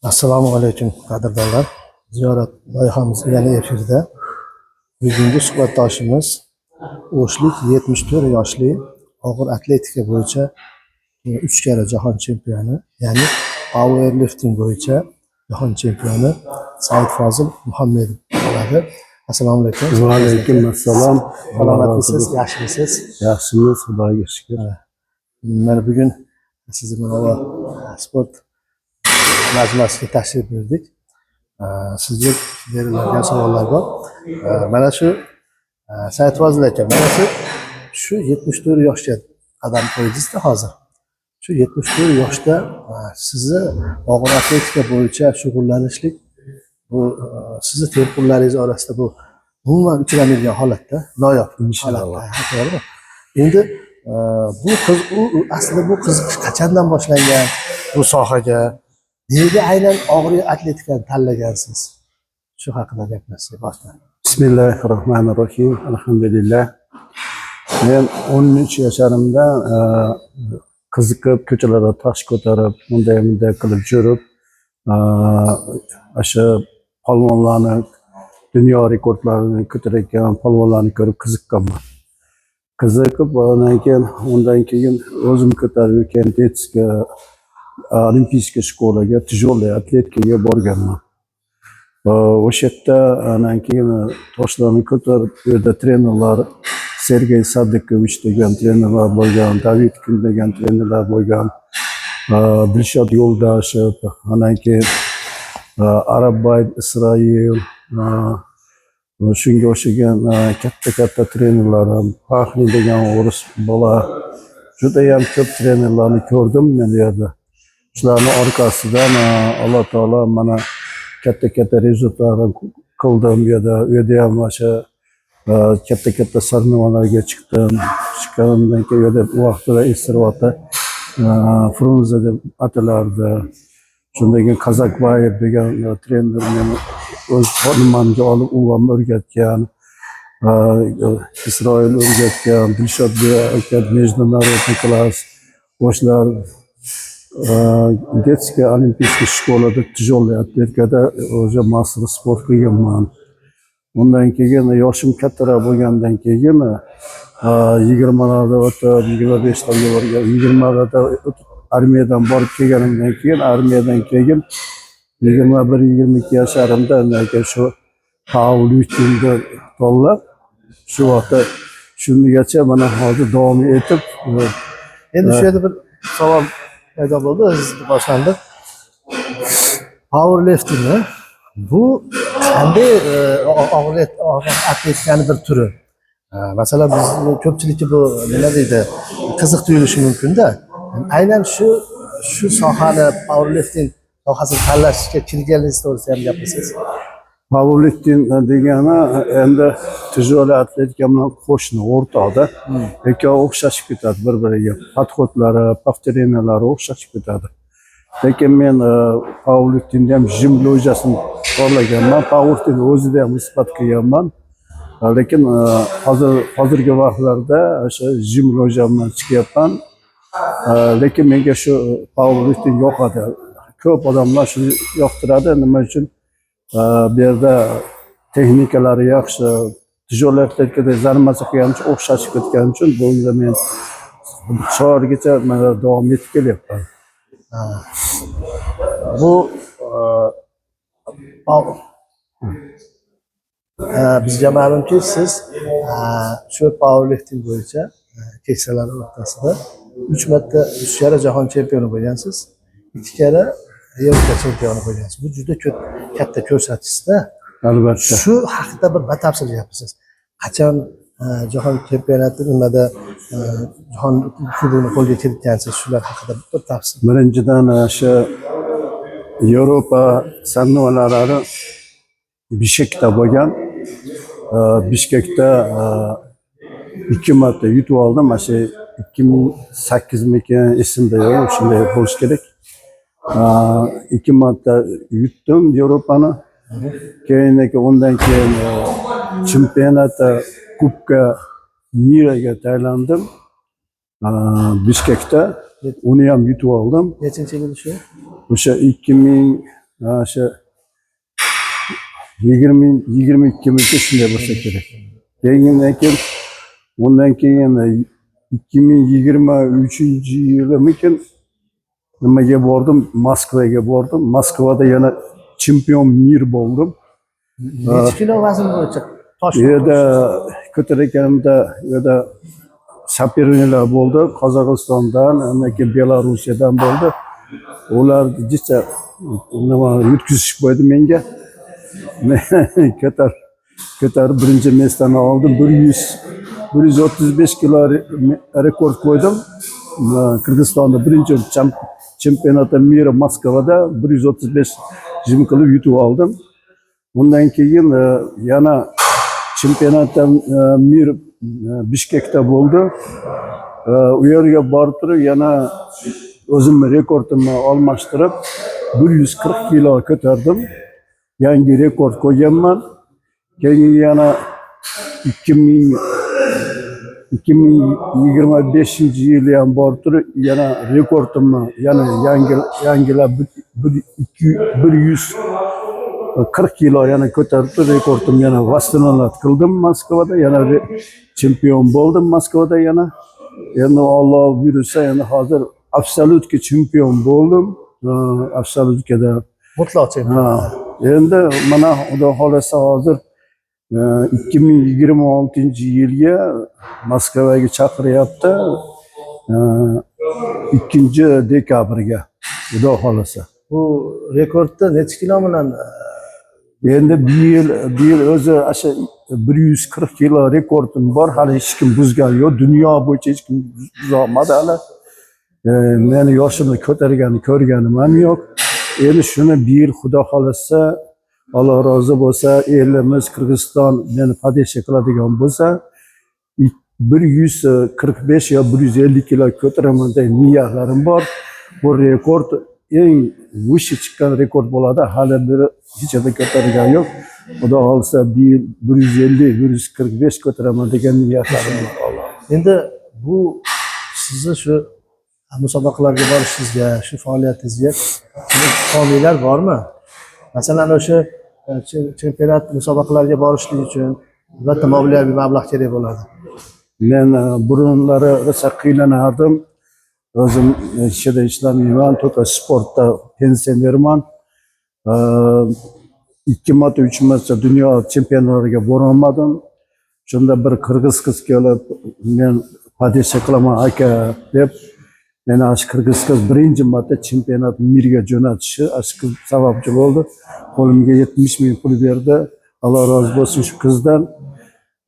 Assalomu alaykum, qadrdonlar. Ziyorat loyihamiz yana efirda. Bugungi suhbatdoshimiz o'shlik 74 yoshli og'ir atletika bo'yicha 3 karra jahon chempioni, ya'ni powerlifting bo'yicha jahon chempioni Said Fozil Muhammedov bo'ladi. Assalomu alaykum. Va alaykum assalom. Salomatmisiz, yaxshimisiz? Yaxshimiz, Xudoga shukur. Mana bugun sizni mana sport majmuasiga tashrif buyurdik. Sizga beriladigan savollar bor. Mana shu Said Fozil aka, mana shu 74 yoshga qadam qo'ydingizda hozir. Shu 74 yoshda sizni og'ir atletika bo'yicha shug'ullanishlik bu sizni tengqurlaringiz orasida bu umuman uchramaydigan holatda, noyob Inshaalloh. holatda, ha, to'g'rimi? Endi bu qiz u aslida bu qiziqish qachondan boshlangan bu sohaga? Nega aynan og'ir atletikani tanlagansiz? Shu haqida gaplashsak boshdan. Bismillahi rohmanir rohim. Alhamdulillah. Men 13 yasharimda qiziqib, ko'chalarda tosh ko'tarib, bunday bunday qilib yurib, o'sha polvonlarni, dunyo rekordlarini ko'tarayotgan polvonlarni ko'rib qiziqqanman. Qiziqib, undan keyin o'zim ko'tarib yurgan детский олимпийский школа ga тяжелый atletikaga borganman. O'sha yerda andan keyin toshlarni ko'tarib, u yerda trenerlar, Sergey Sadikovich degan trenerlar bo'lgan, David Kun degan trenerlar bo'lgan, Dilshod Yo'ldashev, andan keyin Arabbay Isroil, shunga o'xshagan katta katta trenerlar, Paxni degan o'ris bola, judayam ko'p trenerlarni ko'rdim men u yerda. Shularni orqasidan Alloh taolo mana katta katta результат lar qildim u yerda. U yerda ham o'sha katta katta соревнования larga chiqdim. Chiqqanimdan keyin u yerda u vaqtida Esirvatda Frunze deb atalardi. Shundan keyin Kazakbayev degan trener meni o'z nimamga olib, u ham o'rgatgan. Isroil o'rgatgan, Dilshod aka международный класс, o'shalar детская олимпийская школа da тяжелый atletikada уже мастер спорт qilganman. Undan keyin yoshim kattaroq bo'lgandan keyin 20larda o'tib, 25larga borgan, 20larda o'tib, armiyadan borib kelganimdan keyin, armiyadan keyin 21, 22 yasharimda undan keyin shu powerliftingni tanlab, shu vaqtda shungacha mana hozir davom etib Endi shu yerda bir savol paydo bo'ldi, o'zi boshlandi. Powerlifting bu qanday og'ir atletikani bir turi? Masalan, biz ko'pchilikka bu nima deydi, qiziq tuyulishi mumkinda. Aynan shu sohani, powerlifting sohasini tanlashga kirganingiz to'g'risida ham gapirsangiz. Powerlifting degani endi тяжелый atletika bilan qo'shni, o'rtoqda. Ikkovi o'xshashib ketadi bir biriga, подход lari, повторения lari o'xshashib ketadi. Lekin men powerliftingda ham жим лёжа sini tanlaganman, powerlifting o'zida ham isbot qilganman. Lekin hozir, hozirgi vaqtlarda o'sha жим лёжа bilan chiqyapman. Lekin menga shu powerlifting yoqadi, ko'p odamlar shuni yoqtiradi. Nima uchun? Bu yerda texnikalari yaxshi, тяжелый atletikada заниматься qilganim uchun, o'xshashib ketgani uchun bunga men hozirgacha mana davom etib kelyapman. Bu bizga ma'lumki, siz shu powerlifting bo'yicha keksalar o'rtasida uch marta, uch karra jahon chempioni bo'lgansiz, ikki karra Yevropa chempioni bo'lgansiz. Bu juda ko'p, katta ko'rsatkichda. Albatta. Shu haqida bir batafsil gapirsangiz. Qachon jahon chempionati nimada jahon kubogini qo'lga kiritgansiz, shular haqida bir tafsil. Birinchidan, o'sha Yevropa соревнования lari Bishkekda bo'lgan. Bishkekda ikki marta yutib oldim. Mana shu 2008mikin, esimda yo'q, shunday bo'lishi kerak. Ikki marta yutdim Yevropani. Keyin undan keyin chempionatda Кубка мира ga tayinlandim. Bishkekda uni ham yutib oldim. Nechinchi yil shu? O'sha ikki ming Mana shu 22 mingta shunday bo'lsa kerak. Keyin undan keyin 2023-yilimikin, nimaga bordim, Moskvaga bordim. Moskvada yana чемпион мир bo'ldim. Necha kilo vazn bo'yicha tosh? U yerda ko'tarayotganimda u yerda соперник lar bo'ldi Qozog'istondan, undan keyin Belorussiyadan bo'ldi. Ular jicha nima yutkazishib qo'ydi menga. Men ko'tarib birinchi место ni oldim. 135 kilo rekord qo'ydim. Qirg'izistonda birinchi чемпионата мира Moskvada 135 жим qilib yutib oldim. Undan keyin yana чемпионата мир Bishkekda bo'ldi. U yerga borib turib yana o'zimni rekordimni almashtirib 140 kilo ko'tardim. Yangi rekord qo'yganman. Keyin yana 2025-yili ham borib turib yana rekordimni yana yangilab 140 kilo yana ko'tarib turib rekordimni yana восстановить qildim Moskvada, yana chempion bo'ldim Moskvada yana. Endi Olloh buyursa, endi hozir абсолютка chempion bo'ldim. Абсолютка da. Mutlaq chempion. Ha, endi mana Xudo xohlasa hozir 2026-yilga Moskvaga chaqiryapti. 2-dekabrga Xudo xohlasa. Bu rekordni necha kilo bilan Endi bu yil o'zi o'sha 140 kilo rekordim bor, hali hech kim buzgani yo'q. Dunyo bo'yicha hech kim buzolmadi hali. Meni yoshimni ko'targani ko'rganim ham yo'q. Endi shuni bu yil Xudo xohlasa, Alloh rozi bo'lsa, elimiz Qirg'iziston meni поддержка qiladigan bo'lsa, 145 yo 150 kilo ko'taraman degan niyatlarim bor. Bu rekord eng выше chiqqan rekord bo'ladi. Hali biri hech yerda ko'targani yo'q. Xudo xohlasa, bu yil 150, 145 ko'taraman degan niyatlarim bor. Alloh. Endi bu sizni shu musobaqalarga borishingizga, shu faoliyatingizga sizni homiylar bormi? Masalan, o'sha chempionat musobaqalariga borishlik uchun albatta moliyaviy mablag' kerak bo'ladi. Men burunlari rosa qiynanardim. O'zim hech yerda ishlamayman, только sportda pensionerman. Ikki marta, uch marta dunyo chempionlariga borolmadim. Shunda bir qirg'iz qiz kelib, "Men поддержка qilaman, aka", deb meni shu qirg'iz qiz birinchi marta чемпионат мир ga jo'natishi shu qiz sababchi bo'ldi. Qo'limga 70 000 pul berdi. Alloh rozi bo'lsin shu qizdan.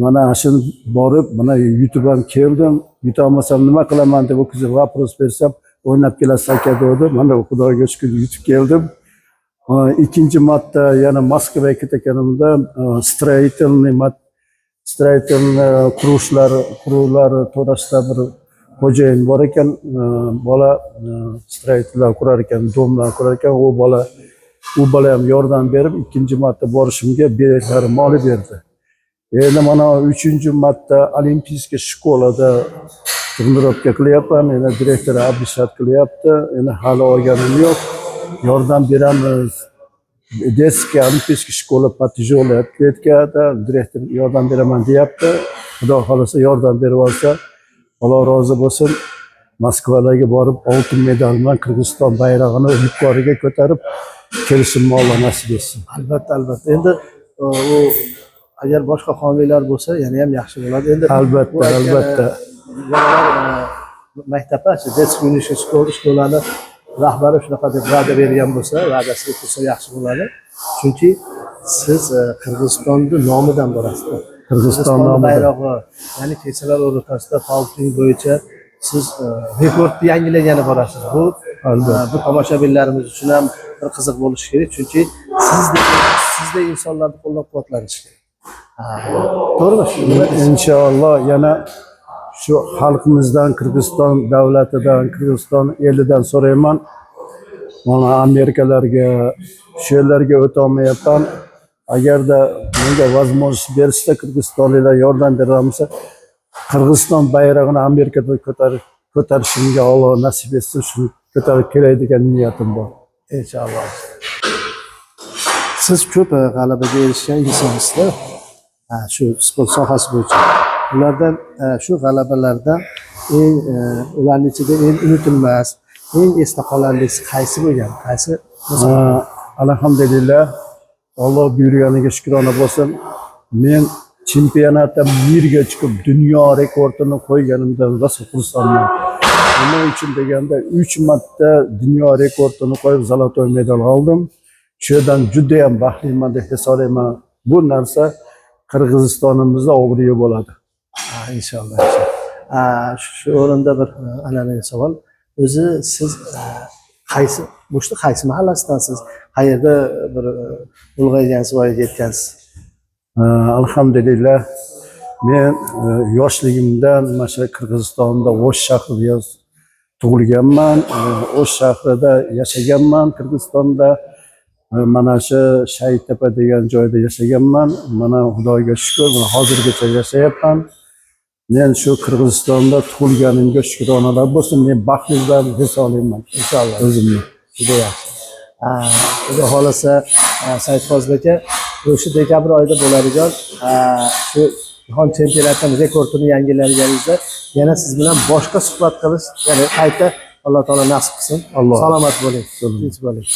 Mana shuni borib, mana yutib ham keldim. Yutolmasam nima qilaman deb u qizga вопрос bersam, "O'ynab kelasiz, aka", dedi. Mana Xudoga shukur, yutib keldim. Ikkinchi marta yana Moskvaga ketganimda строительный qurilishlar quruvlar to'g'risida bir xo'jayin bor ekan, bola строитель lar qurar ekan, дом lar qurar ekan. U bola ham yordam berib, ikkinchi marta borishimga biletlarimni olib berdi. Endi mana uchinchi marta Олимпийский школа da тренировка qilyapman. Endi direktor обещать qilyapti. Endi hali olganim yo'q. Yordam beramiz. Детская олимпийская школа по тяжелой атлетика da direktor yordam beraman deyapti. Xudo xohlasa, yordam berib olsa, Alloh rozi bo'lsin. Moskvalarga borib oltin medal bilan Qirg'iziston bayrog'ini yuqoriga ko'tarib kelishimni Alloh nasib etsin. Albatta. Endi u agar boshqa homiylar bo'lsa, yana ham yaxshi bo'ladi. Endi Albatta, bu aytgan, albatta. Bolalar maktabda shu детский юношеский школа ni rahbari shunaqa deb va'da bergan bo'lsa, va'dasiga tursa yaxshi bo'ladi. Chunki siz Qirg'izistonni nomidan borasiz. Qirg'iziston nomidan. Bayrog'i, ya'ni keksalar o'rtasida powerlifting bo'yicha siz rekordni yangilagani borasiz. Bu Albatta. bu tomoshabinlarimiz uchun ham bir qiziq bo'lishi kerak, chunki sizdek insonlarni qo'llab-quvvatlanish kerak. Ha, to'g'rimi? Shu nima deysiz? Inshaalloh, yana shu xalqimizdan, Qirg'iziston davlatidan, Qirg'iziston elidan so'rayman. Mana Amerikalarga, shu yerlarga o'tolmayapman. Agarda menga возможность berishsa, qirg'izistonliklar yordam berolmasa, Qirg'iziston bayrog'ini Amerikada ko'tarishimga Alloh nasib etsin, shuni ko'tarib kelay degan niyatim bor. Inshaalloh. Siz ko'p g'alabaga erishgan insonsizda. Ha, shu sport sohasi bo'yicha. Ulardan shu g'alabalardan eng ularning ichida eng unutilmas, eng esda qolarlisi qaysi bo'lgan? Qaysi musobaqa? Alhamdulillah, Alloh buyurganiga shukrona bo'lsin. Men chempionatda мир ga chiqib, dunyo rekordini qo'yganimdan rosa xursandman. Nima uchun deganda, uch marta dunyo rekordini qo'yib, золотой medal oldim. Shu yerdan judayam baxtliman deb hisoblayman. Bu narsa Qirg'izistonimizda obro'yi bo'ladi. Ha, inshaalloh. Inshaalloh. Ha, shu o'rinda bir an'anaviy savol. O'zi siz qaysi O'shni qaysi mahallasidasiz? Qayerda bir ulg'aygansiz, voyaga yetgansiz? Alhamdulillah, men yoshligimdan mana shu Qirg'izistonda, O'sh shahrida tug'ilganman. O'sh shahrida yashaganman Qirg'izistonda. Mana shu Shaytepa degan joyda yashaganman. Mana, Xudoga shukur, mana hozirgacha yashayapman. Men shu Qirg'izistonda tug'ilganimga shukronalar bo'lsin. Men baxtlidan hisoblayman Inshaalloh. o'zimni. Juda yaxshi. Ha, Xudo xohlasa, Saidfozil aka, o'sha dekabr oyida bo'ladigan shu jahon chempionatini rekordini yangilaganingizda yana siz bilan boshqa suhbat qilish, ya'ni qayta, Alloh taolo nasib qilsin. Alloh. Salomat bo'ling. Tinch bo'ling.